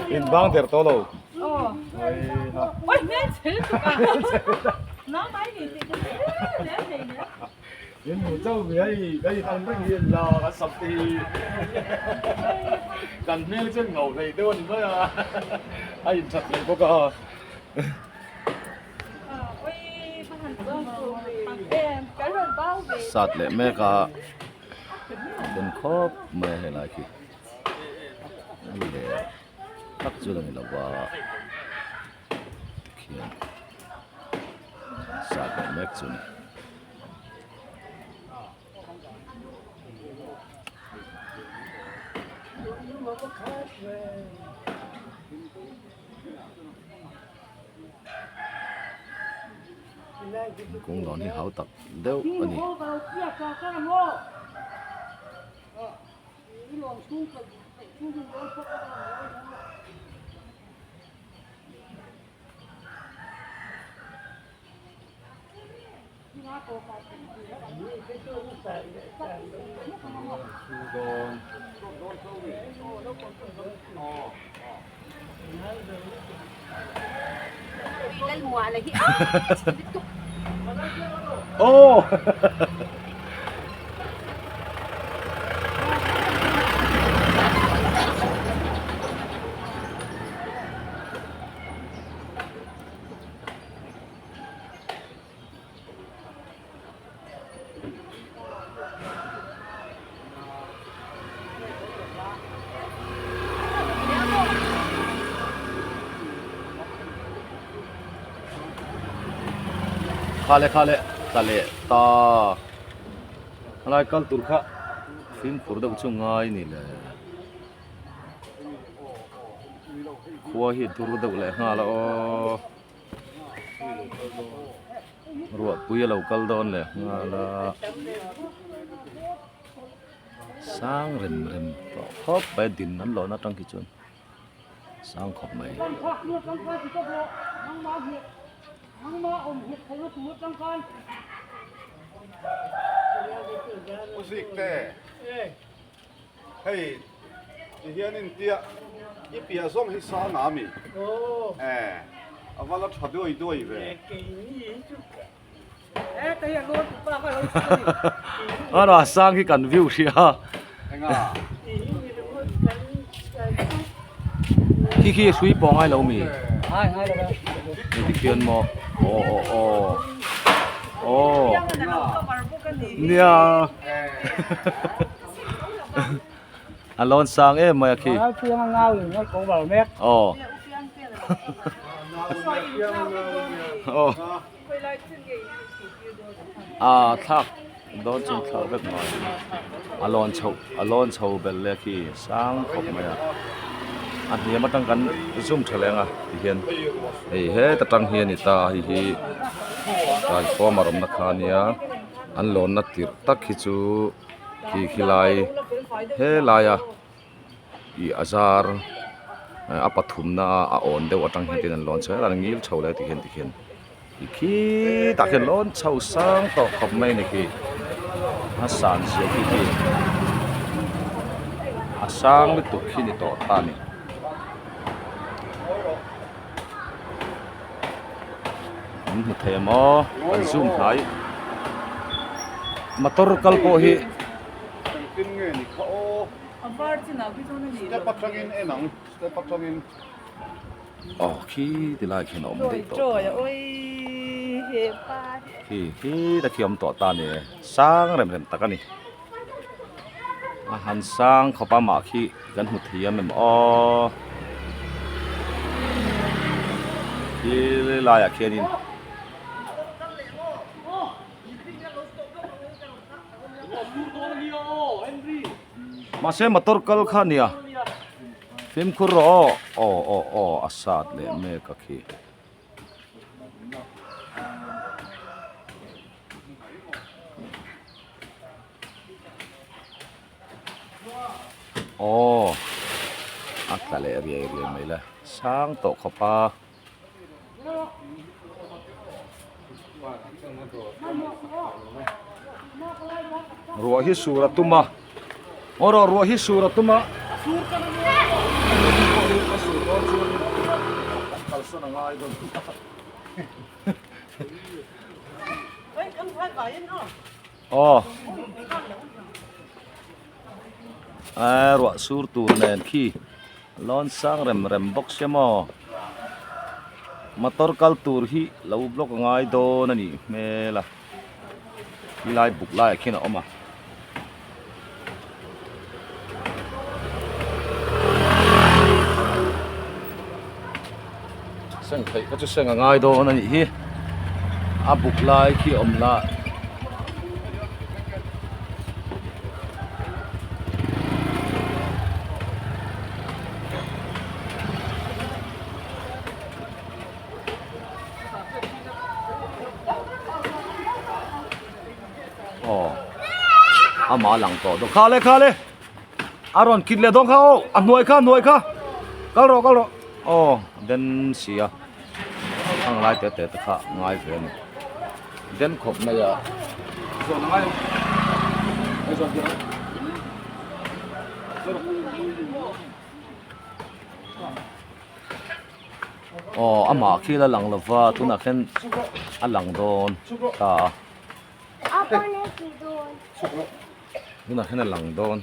In bang der tawh lo. In hmu chauh ve hei kan in ang reng hi an la kan sam te hi kan hmel chu an ngau hlei deuh a ni mai a a in that hlei bawk a. Sat leh mek a den khawp mai a helai khi a leh tak chu la ni lo va tikhian sat leh mek chu a ni. Kawng dawn hi hau tak deuh a ni. Aw Khale khale tla leh ta helai kal tur kha fimkhur deuh chu ngai ni le khua hi a dur deuh leh nghal a aw. Ruahpui a lo kal dawn leh nghal a sang rem rem tawh khawp mai a din an lawhna atang khi chuan sang khawp mai. Hei ti hian in tia i piah zawng hi sang a mi e a va la tha duai duai ve. A rah sang hi kan view hrih a. Khi khi hrui pawh ngai lo mi? Hei ti khian maw aw aw aw aw nia. A lawn sang em mai a khi. Aw. Aw. A thlak dawn chu thlak vek mai. A lawn chho a lawn chho belh leh khi sang khawp mai a. A hniam atang kan zoom tha leng a tihian hei heta tang hi a ni ta hei hi transformer awmna kha a nia. An lawnna tirh tak hi chu khi khilai helaia ih a zar a pathumna a awn deuh atang hian tin an lawn chho an ngil chho leh tikhian tikhian ih khitah khian lawn chho sang tawh khawp mai a ni khi a san zia khi khi a sang lutuk khi ni tawh ta a ni. An hmu thei ang aw an zoom hnai motor kal pawh hi Engtin nge ni kha aw step atangin en ang step atangin aw khi ti lai khian a awm daih tawh khi khi ta khi awm tawh ta ni sang rem rem tak a ni a han sang khawp a mah khi kan hmu thiam em aw khi laiah khianin mahse motor kal kha a nia fimkhur rawh aw aw aw aw a sat leh mek a khi. Aw a tla leh riai riai mai la sang tawh khawp a. Ruah hi sur a tum a aw rawh ruah hi sur a tum a a sur dawn chuanin kan kalsan a ngai dawn aw a ruah sur tur nen khi lawn sang rem rem bawk sia maw motor kal tur hi lo block a ngai dawn a nih hmel a. Helai buk laiah khian a awm a. Seng theih kha chu seng a ngai dawn a nih hi. A buk lai khi a awm la. Aw amah a lang tawh dawn kha le kha le a rawn kit leh dawn kha aw a hnuai kha a hnuai kha kal rawh kal rawh aw den si a ang lai te te te kha ngai ve a ni den khawp mai a. Aw amah khi la lang lova tunah khian a lang dawn ta a tunah khian a lang dawn.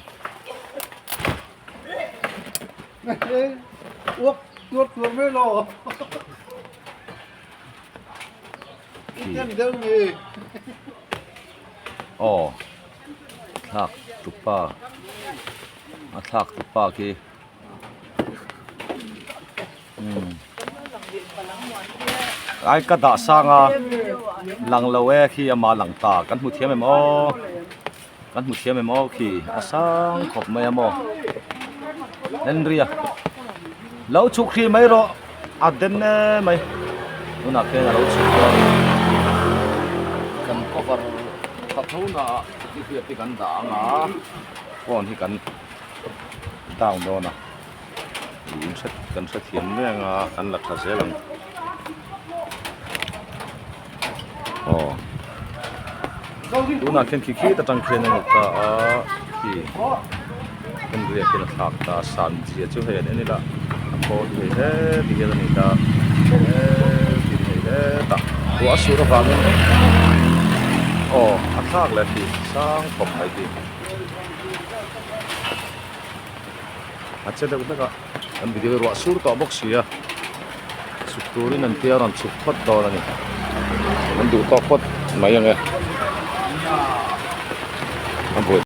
Aw thlak tupa a thlak tupa khi. Ai ka dah sang a lang lo e khi ama lang ta kan hmu thiam em aw kan hmu thiam em aw khi a sang khawp mai a maw Henry a lo chhuk hrih mai rawh a den em mai tunah khian a lo chhuk dawn kan cover tha tho na ah nihliap hi kan dah ang a phone hi kan. Down dawn a in hre kan hrethiam reng a kan la tha zel ang aw tunah khian khi khi ta tang khian a ni ta a khi hmun riak hian a thlak ta a san zia chu hei an en ila a khawl thei hle ti hian a ni ta he ti thei hle ta ruah a sur avangin aw a thlak leh khi sang khawp mai khi. A che deuh hlek a kan video hi ruah sur tawh bawk si a chhuk turin an tia rawn chhuk phawt dawn a ni an duh tawk phawt mai ang e.